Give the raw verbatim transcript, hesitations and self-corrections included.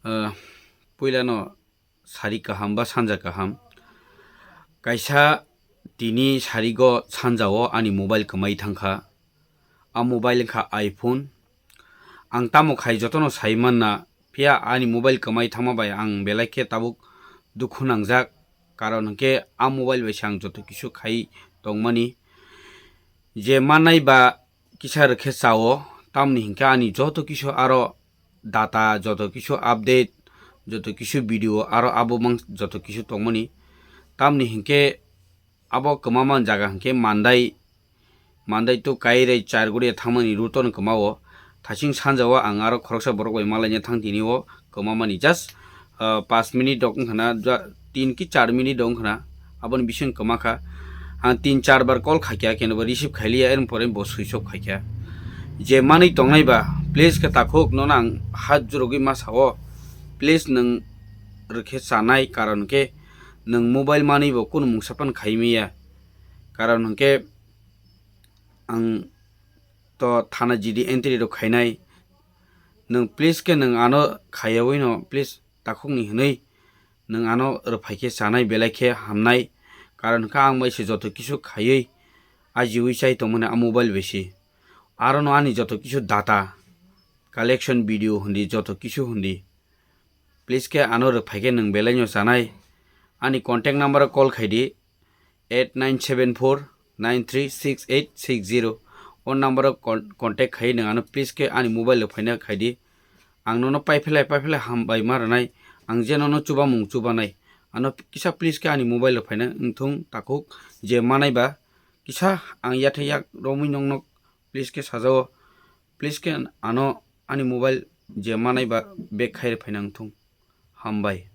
Ah, puilano sari kaham ba sanja kaham. Kaisa tini sarigo sanjao ani mobile kwmai thangkha. A mobile wngkha iPhone. Ang tamo khai jotono sai manna, phiya ani mobile kwmai thangma bai ang belai khe tabuk dukhu nangjak. Karon hwnkhe a mobile bai se ang joto kisu khai tongmani. Je manai ba kisa rwkhe chao, tamni hinkhe ani joto kisu aro data, joto kisu update, joto kisu video aro abo mang joto kisu tongmani. Tamni hinkhe abo kwmamani jaga hinkhe Mandai, Mandai to Kairai Charguri thangmani route no kwmao. Thasing sanjao ang aro khoroksa borok bai malaina thang tini o kwmamani just, ah, paanch minute rok wngkha na, ja-, tin ki char minute rok wngkha na, aboni bising kwma kha. Ang tin char bar call khaikha, keno bo receive khailiya, eroni pore bo switch off khaikha. Je manwi tongnai ba, please khe takhuk nono ang hat jurogwi ma sao, please nwng rwkhe chanai, karon khe nwng mobile manwi bo kunu mungsa phano khai manya, karon hwnkhe ang to thana G D entry rok khainai. Nwng please khe nwng ano khaiyawi no please takhukni hwnwi nwng ano rwphai khe chanai belai khe hamnai. Karon hwnkhe ang bai se joto kisu khaiwi ajiwi chai tongmani a mobile bai se. Aro no ani joto kisu data, collection video hwndi joto kisu hwndi. Please khe ano rwphai khe nwng belai no chanai. Ani contact number o call khaidi, eight nine seven four nine three six eight six zero. O number o con-, contact khai nwng ano please khe ani mobile o phaina khaidi. Ang nono paiphelai paiphelai hambai ma rwnai. Ang je nono chubamung chubanai. Ano kisa please khe ani mobile o phaina wngthung takhuk je manai ba kisa ang yathai yak romwi nongno please khe sajao. Please khe ano ani mobile je manai ba back khai phaina wngthung. Hambai.